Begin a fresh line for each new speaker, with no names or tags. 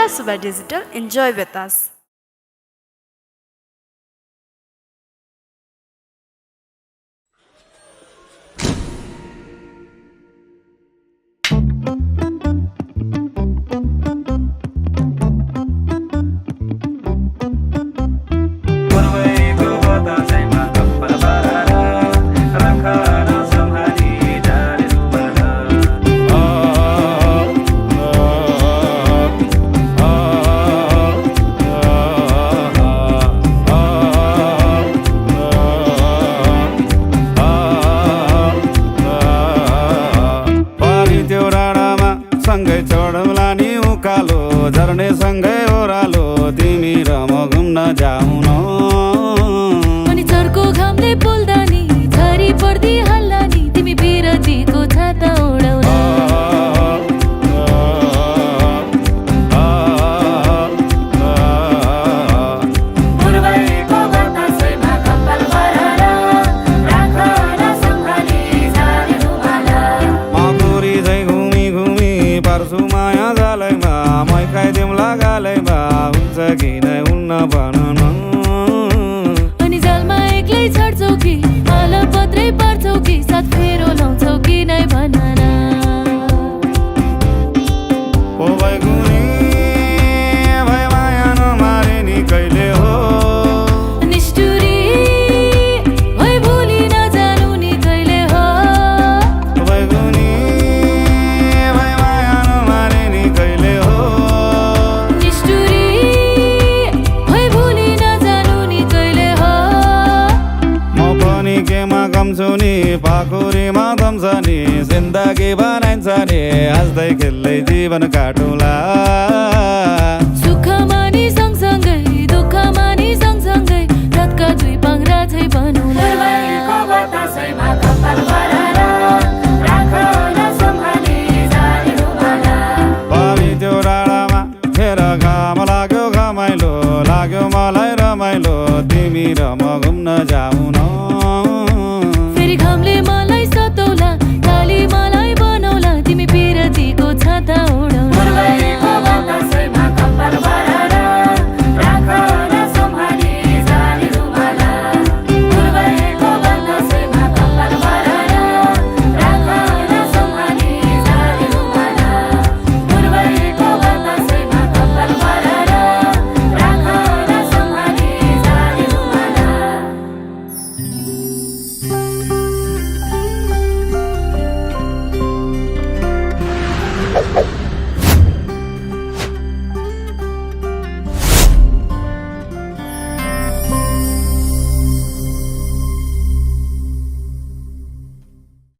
Suba Digital. Enjoy with us.
सँगै चढौला नि उकालो झर्ने सँगै ओह्रालो तिमी र म घुम्न जाउँ न
अनि चर्को घामले पोल्दा नि झरी पर्दी हल्ला नि तिमी बिरतीको छाता ओढाउन
माया जालैमा मै खाइदिउँला गालैमा हुन्छ कि नै हुन्न भन न
अनि जालमा एक्लै छड्छौ कि आला पत्रै पार्छौ कि साथ फेरो लाउँछौ कि नै भन न
ओ बैगुनी भै माया नमारे नि कहिले हो
निष्ठुरी भै भुली नजानु नि कहिले हो
बैगुनी नि पाखुरीमा दम्छ नि जिन्दगी बनाइन्छ नि हाँस्दै खेल्दै जीवन काटुला
सुखमा नि सँगसँगै दुःखमा नि सँगसँगै रातका दुई पाङ्रा झै बनौला
पानी त्यो डाँडामा फेर घाम लाग्यो घमाइलो लाग्यो मलाई रमाइलो तिमी र म घुम्न जाउँ न